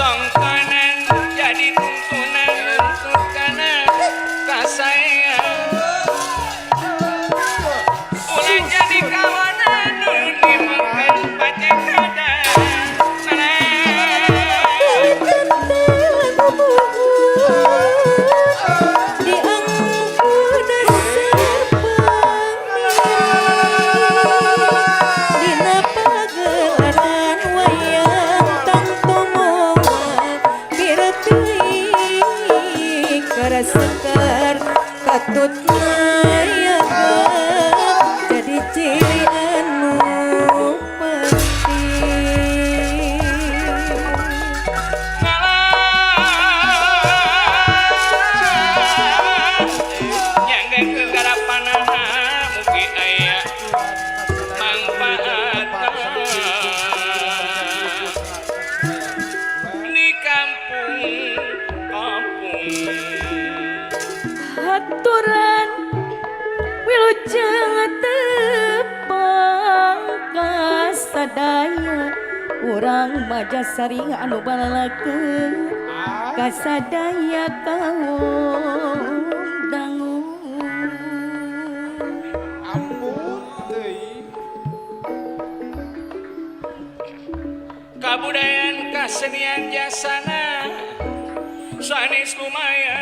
Tongtonan jadi tuntunan untuk kana kasaean. Ulah jadi kawanan nu dimakan pacekadan. Diangku dasar pamiri dina pagelaran wayang tangtu moal pira teuing karasekar katut nayaga jadi ciri anu penting. Ngalah nyangga kegarapanana mugi aya mangfaatna di kampung kampung. Haturan wilujeng tepang kasadaya urang Majasari anu balalakeun kasadaya kaum dangu. Ampun teuing. Kabudayaan kasenian jasana sanes lumayan.